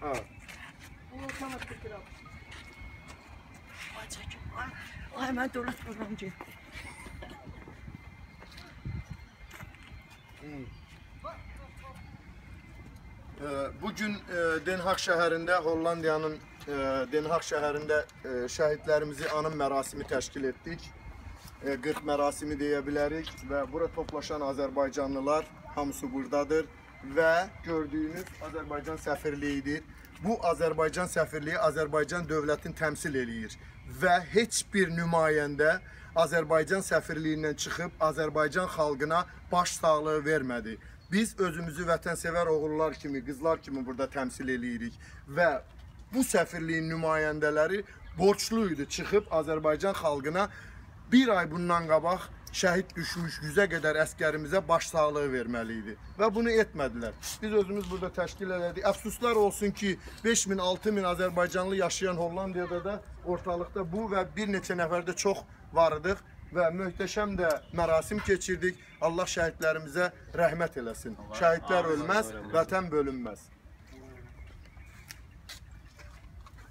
Ha. We'll come and pick it up. Ay çəkim. Ay, ay mən dövlət proqramı getdi. Bugün Den Haag şəhərində, Hollandiyanın Den Haag şəhərində şəhidlərimizi anım mərasimi təşkil etdik. 40 mərasimi deyə bilərik və bura toplaşan Azərbaycanlılar hamısı buradadır və gördüyünüz Azərbaycan səfirliyidir. Bu Azərbaycan səfirliyi Azərbaycan dövlətini təmsil eləyir və heç bir nümayəndə Azərbaycan səfirliyindən çıxıb Azərbaycan xalqına baş sağlığı vermədi. Biz özümüzü vətənsevər oğullar kimi, qızlar kimi burada təmsil eləyirik və bu səfirliyin nümayəndələri borclu idi çıxıb Azərbaycan xalqına bir ay bundan qabaq şəhid düşmüş 100-ə qədər əskərimizə başsağlığı verməli idi və bunu etmədilər. Biz özümüz burada təşkil elədik. Əfsuslar olsun ki, 5000, 6000 Azərbaycanlı yaşayan Hollandiyada da ortalıqda bu və bir neçə nəfər də çox var idik və möhtəşəm də mərasim keçirdik. Allah şəhidlərimizə rəhmət eləsin. Şəhidlər ölməz, vətən bölünməz.